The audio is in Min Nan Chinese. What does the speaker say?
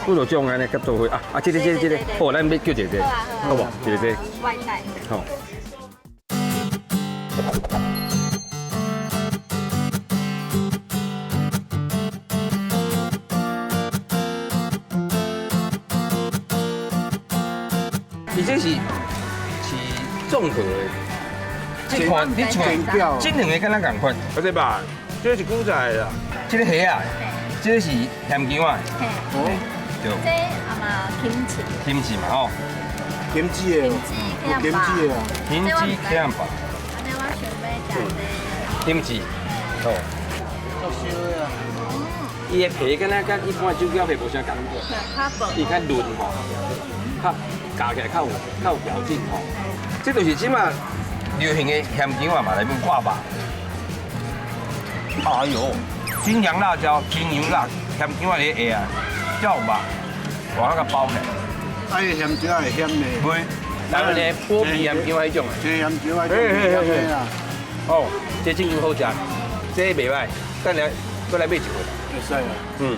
幾多種按呢佮做伙啊啊！這個這個這個，好，咱欲叫一個這個，好無？一個這個。外帶。好。伊這是是綜合的，這款你像這兩个敢若仝款，而且吧，這是古早的啦，這個蝦啊，這個是鹹薑仔，哦，對。這啊嘛金翅。金翅嘛吼。金翅的，金翅的啊。金翅茄肉。按呢我想欲食這。金翅，好。足燒的啊。伊的皮敢若佮一般的酒餃皮無啥仝，較薄。伊較嫩吼，較咬起來較有咬勁吼。這就是這馬流行的鹹薑仔嘛，內面掛肉。哎喲，新疆辣椒、青油辣、鹹薑仔咧下啊，才有肉，我那個包起來。哎，鹹薑仔會鹹的。袂，咱們剝皮鹹薑仔彼種。青鹹薑仔種鹹的啦。哦，這真夠好食，這袂䆀，等下閣來買一份。會使啊。嗯。